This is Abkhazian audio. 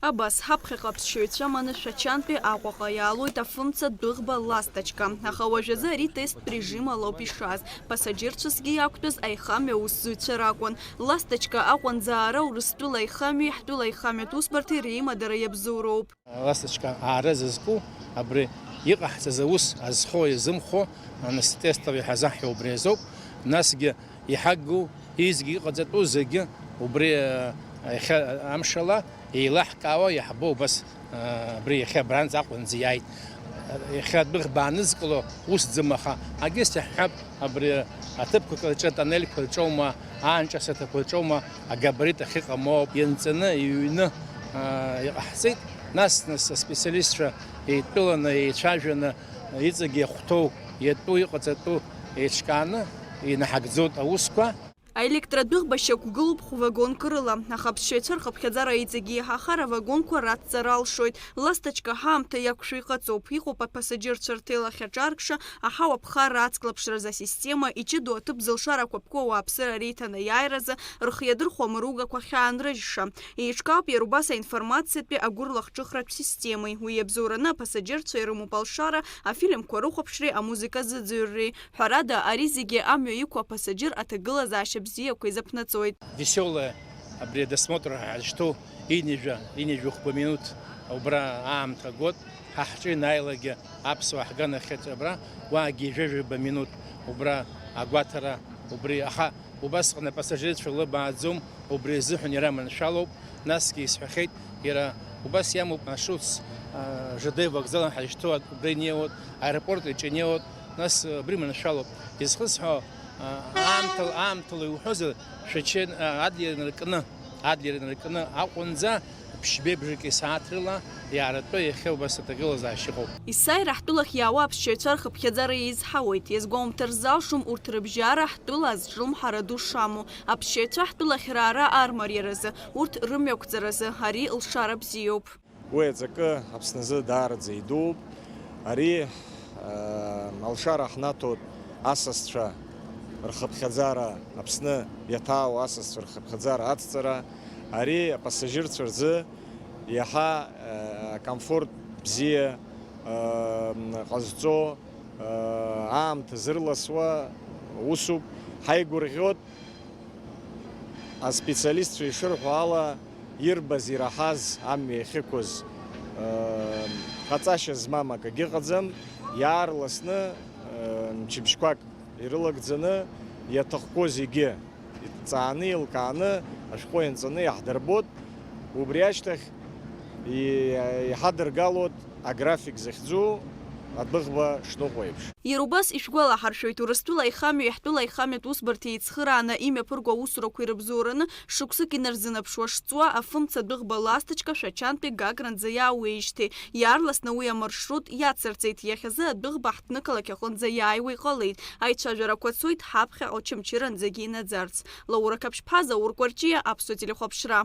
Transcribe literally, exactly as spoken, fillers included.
Абас, ҳаԥхьаҟа аԥсшьаҩцәа аманы Шәачантәи Аҟәаҟа иаалоит афымца дәыӷба Ласточка. Аха уажәазы ари тесттә режим алоуп ишаз. Пассажьырцәасгьы иақәтәаз аихамҩа аусзуҩцәа ракәын. Ласточка Аҟәанӡа аара Урыстәыла аихамҩеи ҳтәыла аихамҩатә усбарҭеи реимадара иабзоуроуп. Ласточка аара зызку абри иҟаҳҵаз аус азхо, иазымхо, анестетестов иҳәаз аҳ убри азоуп. Насгьы иҳагу, изгьы иҟаҵатәу зегьы убри, а, иахьа амшала еилаҳкаауа иаҳбо убас, а, абри иахьа абранӡа Аҟәанӡа иааит. Иахьа адәыӷба аанызкыло усӡам, аха агьыс иаҳҳәап, абри аҭыԥқәа рҿы атоннельқәа рҿоума, аанҿасырҭақәа рҿоума, агабарит ахьыҟамоуп, ианҵаны, иҩны, а, иҟаҳҵеит. Нас, нас аспециалистцәа еидтәыланы, еицәажәаны, иҵегьы иахәҭоу, иатәу, иҟаҵатәу еиҿкааны инаҳагӡоит аусқәа. Аелектрадәыӷба шьақәгылоуп хә-вагонк рыла, аха аԥсшьаҩцәа рхыԥхьаӡара иҵегьы еиҳахар авагонқәа рацҵара алшоит. Ласточка ҳаамҭа иақәшәо иҟаҵоуп, иҟоуп апассажьырцәа рҭелахь аҿаркша, аҳауа ԥхарра ацклаԥшразы асистема, иҷыдоу аҭыԥ зылшарақәа ԥку ауааԥсыра реиҭанеиааиразы рхы иадырхәо амыругақәа ахьаанрыжьша. Еиҿкаауп иара убас аинформациатәи агәырлахҿыхратә системеи. Уи иабзоураны апассажьырцәа ирымоуп алшара, афильмқәа рыхәаԥшреи амузыка зыӡырҩреи. Ҳәарада, ари зегьы амҩа иқәу апассажьыр аҭагылазаашьа бзиақәа изаԥнаҵоит. Веселая, абри адосмотр ҳәа ҳазышьҭоу ҩынҩажәа, ҩынҩажәи хәба минуҭ убра аамҭа гот, ҳа ҳҿы ианааилакгьы аԥсуаа ҳганахьеит абра, уаагьы ҩажәа-ҩажәаба минуҭ убра агәаҭара, убри, аха убасҟан апассажирцәа лыбааӡом, убри азыҳәан иара маншәалоуп. Насгьы исҳәахьеит, иара убас иамоуп маршрутс, а, Ж Д вокзал ҳазышьҭоу убра инеиуеит, аеропорт аҿы инеиуеит, нас, а, убри маншәалоуп. Изхысҳәо, а, аамҭала, аамҭала иуҳәозар, Шәача-, а, Адлер инаркны, Адлер инаркны Аҟәанӡа ԥшьбеи бжаки сааҭ рыла иааратәы иахьа убас аҭагылазаашьа ыҟоуп. Есааира ҳтәылахь иаауа аԥсшьаҩцәа рхыԥхьаӡара еизҳауеит. Иазгәоумҭар залшом урҭ рыбжьара ҳтәыла азҿлымҳара ду шамоу. Аԥсшьаҩцәа ҳтәылахь раара армариаразы, урҭ рымҩақәҵаразы ари лшара бзиоуп. Уи аҵакы Аԥсназы даараӡа идууп. Ари, а, алшара ҳнаҭоит асасцәа рхыԥхьаӡара, Аԥсны иаҭаау асасцәа рхыԥхьаӡара ацҵара. Ари апассажирцәа рзы иаҳа, а, акомфорт бзиа, а, ҟазҵо, а, аамҭа зырласуа усуп. Ҳаигәырӷьоит. Аспециалистцәа ишырҳәо ала, ирбаз, ираҳаз амҩа иахьықәыз, ыы, ҟаҵашьа змам акгьы ыҟаӡам, иаарласны, ыы, мчыбжьқәак ирылагӡаны, иаҭахқәоу зегьы иҭҵааны, еилкааны, ашәҟәы ианҵаны иаҳдырбоит. Убри ашьҭахь и-, иҳадыргалоит аграфик захьӡу адәыӷба шныҟәо еиԥш. Иара убас ишәгәалаҳаршәоит, Урыстәыла аихамҩеи ҳтәыла аихамҩатә усбарҭеи еицхырааны имҩаԥырго аусурақәа ирыбзоураны шықәсык инарзынаԥшуа шҵуа, афымца адәыӷба Ласточка Шәачантәи Гагранӡа иаауеижьҭеи, иаарласны уи амаршрут иацырҵеит, иахьазы адәыӷба ҳҭнықалақь аҟынӡа иааиуа иҟалеит. Аицәажәарақәа цоит ҳаԥхьаҟа Очамчыранӡагьы инаӡарц. Лаура Қаԥшьԥҳа, Заур Кәарҷиа, Аԥсуа телехәаԥшра.